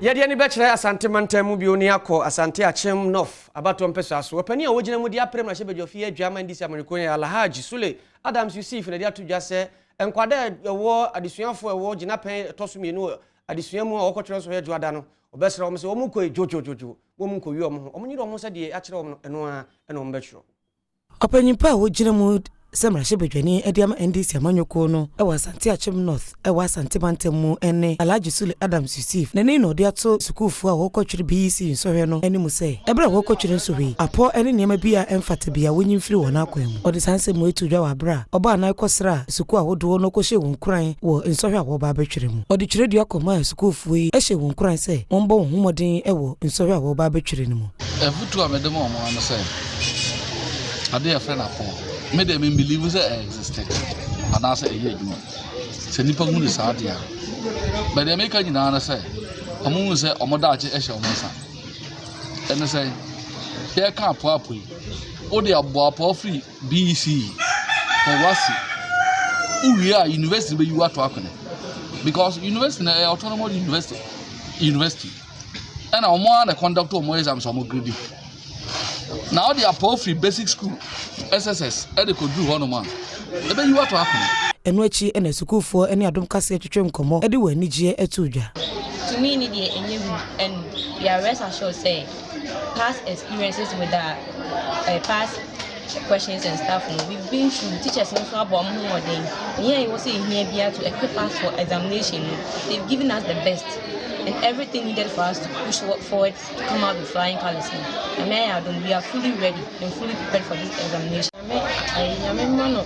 Yɛde ani bɛkyerɛ Asante mantam mu bio ne akɔ Asante Akyem North abatoɔ mpɛsoa so. Ɔpanin a ɔgyina mu de apere mmarahyɛbadwafie adwa ma NDC amanyɔkuo no yɛ Alhaji Sule Adams Yusif na ɛde ato dwa sɛ nkwadaa a ɛwɔ adesuafoɔ a ɛwɔ gyinapɛn ɛtɔ so mmienu wɔ adesua mu a wɔkɔtwerɛ nsɔhwɛ dwoada no, ɔbɛsrɛ wɔn sɛ wɔn nkɔ dwodwodwodwo, wɔn nkɔwie wɔn ho, wɔn nyere wɔn ho sɛ deɛ akyerɛ wɔn no ɛno ara na wɔn bɛtwerɛ. Ɔpanyin pa a ogyina mu sɛ mmarahyɛbadwani de ama NDC amanyɔkuo no wɔ Asante Akyem North wɔ Asante mantam mu ne Alhaji Sule Adams Yusif. N'ani na ɔde ato sukuufoɔ a wɔrekɔtwere BEC nsɔhwɛ no anim sɛ ɛberɛ a wɔrekɔtwere nsɔhwɛ yi, apɔ ne nneɛma bi a ɛmfata biara wɔnyi mfiri wɔn akwan mu. Ɔde saa nsɛm wei too dwa wɔ aberɛ a ɔbaa nan kɔsraa sukuu ahodoɔ no kɔhyɛɛ wɔn nkuran wɔ nsɔhwɛ a wɔreba abɛtwerɛ mu. Ɔde twerɛdua kɔmaa sukuufoɔ yi hyɛɛ wɔn nkuran sɛ wɔmmɔ wɔn ho mmɔden wɔ nsɔhwɛ a wɔreba abɛtwerɛ no mu. Afotu a mede ma wɔn ara ne sɛ, ade a yɛfrɛ no apɔw, me deɛ me believe sɛ ɛ exist anaasɛ ɛyɛ adwuma. Sɛ nnipa hu no saa deɛ a, but deɛ meka nyinaa ne sɛ, wɔn hu sɛ wɔn daakye hyɛ wɔn nsa. Ɛne sɛ, yɛreka apɔw apɔ yi, wode abɔ apɔw firi BEC kɔ WASSCE, wowie a university bɛyi wo ato akɔne because university no ɛyɛ autonomous university university. Ɛna wɔn ara na conduct wɔn exams wɔn grade na wɔde apɔw firi basic school SSS ɛde kɔduru hɔnom a ɛbɛyi wato akono. Ɛno akyi na asukuufoɔ ne Adom Kaseɛ twetwe nkɔmmɔ de wɔn anigyeɛ too dwa. To me ne deɛ ɛnyɛ hu and we are rest assured sɛ past experiences with our past questions and stuff no, we've been through. Teachers no nso abɔ wɔn ho mmɔden nea ɛwɔ sɛ ehia biara to equip us for examination no. They've given us the best and everything needed for us to push forward to come out with flying colours no. Nyame ayɛ adom, we are fully ready and fully prepared for this examination. Nyame ayi, Nyame mma no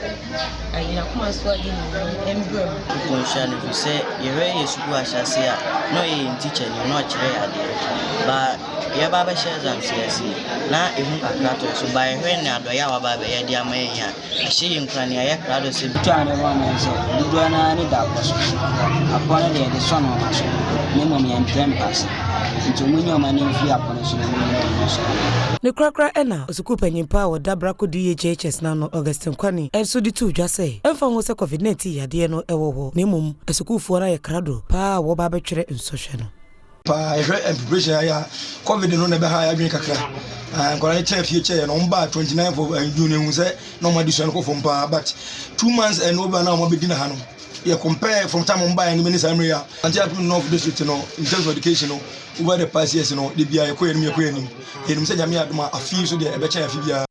ayi n'akoma so ade nyinaa mbrɛ mu. Nkɔnhyia no ɛfiri sɛ yɛhwɛ yɛ sukuu ahyɛase a, na ɔyɛ yɛn teacher ni, na ɔkyerɛ yɛn adeɛ, but yɛba abɛhyɛ exams yi ase yi, na ehu kakra tɔ yɛn so, but yɛhwɛ ne adɔeɛ a waba abɛyɛ de ama yɛn yi a, ahyɛ yɛn nkuran, yɛayɛ krado sɛ. Afotu a mede ma ne sɛ, dodoɔ no ara ani da apɔ so. Apɔ no deɛ yɛde sɔ nneɛma so, na mmom yɛntrɛ mpaase. Nti wɔnyi wɔn ani mfiri apɔ no so na wɔnyi wɔn ani so. Ne korakora na sukuu panyin pa a ɔda Brako DHHS no ano, Augustine Kwani, nso de too dwa sɛ, ɛmfa ho sɛ Covid-19 yadeɛ no wɔ hɔ, na mmom asukuufoɔ no ayɛ krado paa a wɔreba abɛtwerɛ nsɔhwɛ no. Paa yɛhwɛ preparation ayɛ a, COVID no na ɛbɛha yɛ adwene kakra. Nkwadaa no tena fie kyɛɛ no, wɔn baa 29 of June ehu sɛ na wɔn adesua no kɔ fam paa, but 2 months and over na wɔn abɛdi na ha no, yɛ compare from time wɔn baa yɛn ne saa mmerɛ yi a, Asante Akim North District no, in terms of education no, over the past years no, de bia yɛkɔ yɛn anim, yɛkɔ yɛn anim. Yɛnim sɛ Nyame adom a, afe yi so deɛ ɛbɛkyɛn afe biara.